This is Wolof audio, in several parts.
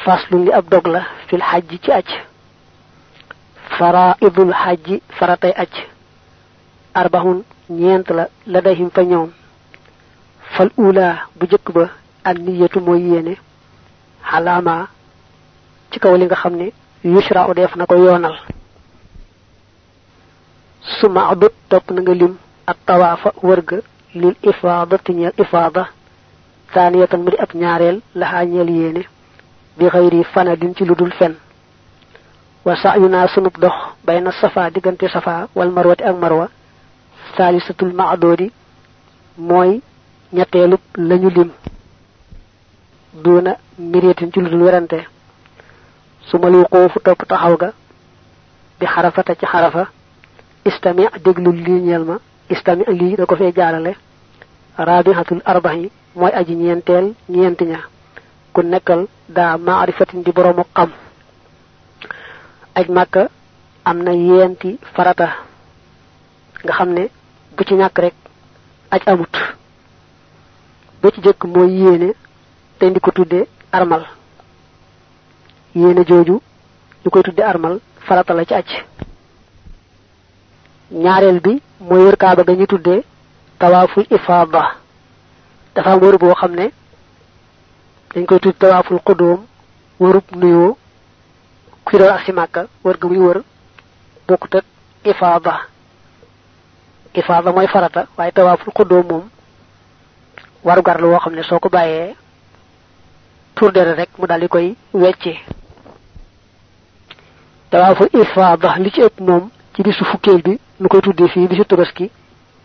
faslun li ab dog la fil xajji ci aj faraidul xajji faratay aj arbahun ñeent la dayhim fa ñoom fal ula bu jëkk ba an niyatu mooy yéene xalaama ci kaw li nga xam ne yushra u def na ko yoonal suma adut topp na nga lim ak tawaafa wërga lil ifaadati ñeel ifaada taaniyatan mu di ab ñaareel laxaa ñeel yéene bi xëyri fanadin ci lu dul fen wa sa'yuna sunub dox bayna safa diggante safa wal marwati ak marwa saalisatul maadoodi mooy ñetteelub lañu lim duuna miriyatin ci lu dul werante su ma lu xoofu topp taxaw ga bi xarafata ci xarafa istami déglul lii ñeel ma istami lii da ko fee jaarale rabihatul arbahi mooy aji ñeenteel ñeenti ña ku nekkal daa maarifatin di boroomu xam aj màkka am na yeenti farata nga xam ne bu ci ñàkk rek aj amut ba ci jëkk mooy yéene te ndi ko tudde armal yéene jooju ñu koy tudde armal farata la ci aj ñaareel bi mooy wër kaaba ga ñu tudde tawaaful ifaada dafa am wër boo xam ne dañ koy tudde tawaaful qudum wërub nuyoo kuy doon ak si màkka wër ga muy wër bokkut ak ifaada mooy farata waaye tawaaful qudum moom warugar la woo xam ne soo ko bàyyee tur dere rek mu daal di koy wecce tawaaful ifaada li ci ëpp moom ci bisu fukkeel bi nu koy tuddee fii bisu tabaski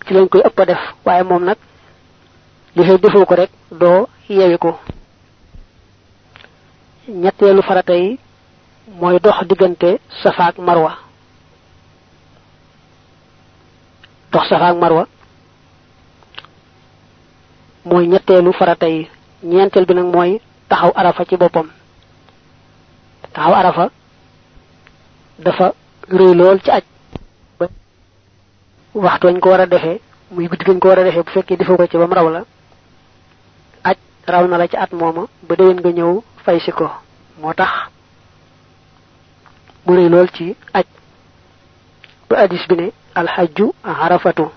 ci lañ koy ëpp a def waaye moom nag li fay defoo ko rek doo yewi ko ñetteelu farata yi mooy dox diggante safa ak marwa dox safa ak marwa mooy ñetteelu farata yi ñeenteel bi nag mooy taxaw arafa ci boppam taxaw arafa dafa rëy lool ci aj ba waxtu wañ ko war a defee muy guddi gañ ko war a defee bu fekkee defoo ko ci ba mu raw la aj raw na la ci at mooma ba déwén nga ñëw fay si ko moo tax mu rëy lool ci aj ba hadis bi ne alxajju arafatu